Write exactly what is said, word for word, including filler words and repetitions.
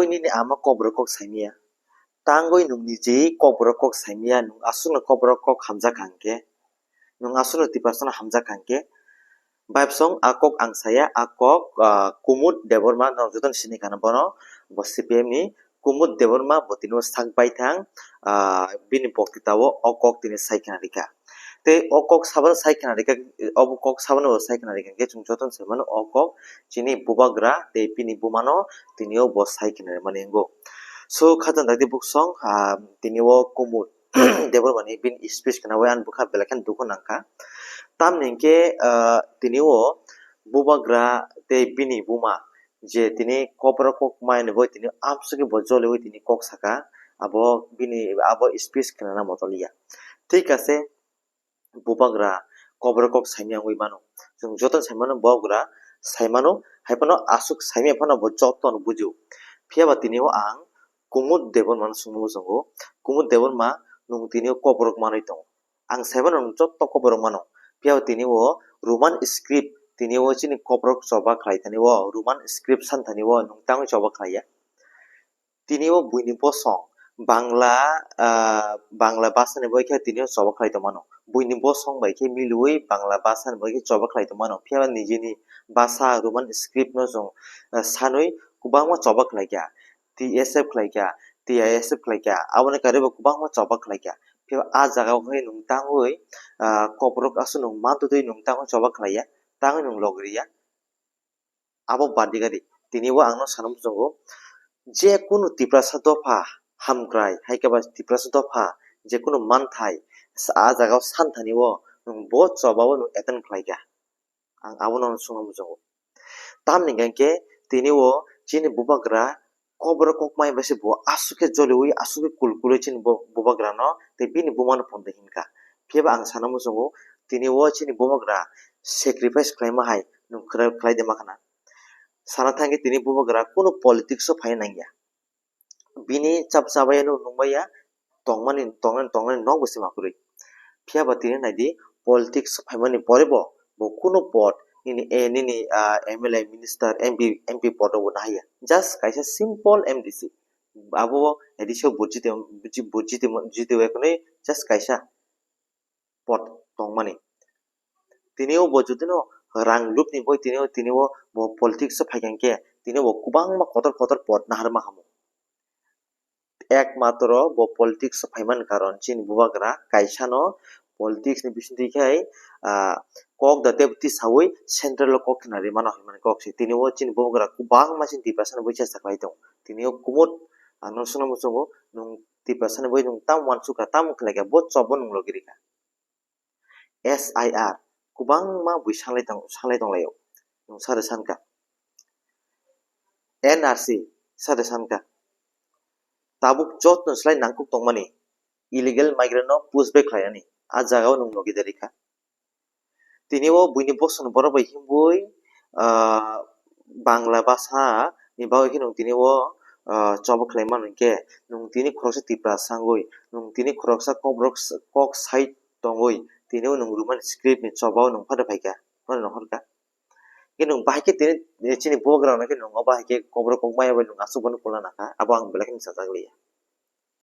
Nini ama kokborok kok saimaya. Tangwi nwng niji kokborok kok saimaya, nwng aswkno kokborok kok hamjakha hwnkhe, nwng aswkno Tiprasano hamjakha hwnkhe, bai bwsong a kok ang saya, a kok, ah, Kumud Debbarma, norok jotono sini kha bono, bo C P M ni Kumud Debbarma, bo tini o sak baithang, ah, bini boktitao o kok tini sai khna rikha. Tei o kok sabano sai khna rikha, obo kok sabano bo sai khna rikha hwnkhe chwng jotono sai mano o kok chini bubagra tei bini bumano tini o bo sai khna rwmani wngo. So, kha chwng dakti bwsong, ah, tini o Kumud Debbarmani bini speech khnaui ang bwkha belai kheno dukhu nangkha. Tamni hwnkhe, ah, tini o bubagra tei bini buma je tini kokborok kok maya ni bai tini amsugwi bo joliui tini kok saka, abo bini abo speech khnana motoliya. Thik ase, bubagra kokborok kok saimaya wngwi mano. Chwng jotono sai mano bubagra sai mano, hai phano aswk saimaya phano bo jotono bujio. Phiya ba tini o ang Kumud Debbarmano swngna muchungo, Kumud Debbarma, nwng tini o kokborok manwi tongo? Ang sai mano nwng joto kokborok mano. Phiya ba tini o Roman script tini o chini kokborok choba khlai thani o, Roman script san thani o nwng tangwi choba khlaiya? Tini o buini bosong Bangla, ah, Bangla bhasani bai khe tini o choba khlai tongmano. Buini bosong bai khe milwi Bangla bhasani bai khe choba khlai tongmano. Phiya ba nijini bhasa Roman script no chwng, ah, sanwi kwbangma choba khlaikha. T S F khlaikha, T I S F khlaikha. Aboni karwi bo kwbangma choba khlaikha. Phiya ba a jaga o khe nwng tangwi, ah, kokborok aswk nwng mantwi nwng tangwi choba khlaiya, tangwi nwng logriya. Abo badigari, tini o ang no sana muchungo, je kunu Tiprasa dopha hamkrai, hai khe ba Tiprasa dopha je kunu manthai sa-, a jaga o san thani o nwng bo choba o nwng attend khlai kha. Ang abo no swngna muchungo. Tamni hwnkhe tini o chini bubagra kokborok kok maya bai se bo aswk khe joliui, aswk khe kul kului chini bo-, bubagra no tei bini buma no pondo hinkha. Phiya ba ang sana muchungo, tini o chini bubagra sacrifice khlaima hai nwng khlai, khlai de ma khna. Sana thangkhe tini bubagra kunu politics o phai nangya. Bini chap chabaya no nungmaya, tongmani, tongnani, tongnani nok bwse ma kwrwi. Phiya ba tini nai di, politics o phaimani pore bo, bo kunu pod, nini, eh, nini, ah, M L A, minister, M P, M P pod rok bo nahaya. Just kaisa simple M D C. Abo A D C o bo jiti, jiti, jiti, jiti, just kaisa pod tongmani. Tini o bo jodi no rang lupni boi tini o, tini o bo politics o phai kha hwnkhe, tini o bo kwbangma kotor kotor pod naharma hamu. Ekmatro bo politics o phaimani karon chini bubagra kaisa no politics ni bisingtwi khai, ah, kok da tei bwtwi saui central o kok khna rimano hinmani kok se. Tini o chini bubagra kwbangma chini Tiprasa ni bui chesta khlai tongo. Tini o Kumud, ang no swngna muchungo, nwng Tiprasa ni bui nwng tamo uansukha, tamo khlai kha, bo chobo nwng logi rikha. S I R, kwbangma bui sanglai tong-, sanglai tonglaio. Nwng sade sankha. N R C, sade sankha. Tabuk jotno slai nangkuk tongmani, illegal migrant no push back khlainani, a jaga o nwng logi de rikha. Tini o buini bosong borok bai himbui, ah, Bangla bhasha ni bagwi khe nwng tini o, ah, choba khlai mano hinkhe, nwng tini khoroksa Tiprasa wngwi, nwng tini khoroksa kokborok s-, kok sai tongwi, tini o nwng Roman script ni choba o nwng phano phaikha, phano nohorkha. Khe nwng bahai khe tini, eh, chini bubagra rok no khe nwng o bahai khe kokborok kok maya bai nwng aswk bono kulna nangkha, abo ang belai kheno sajak liya.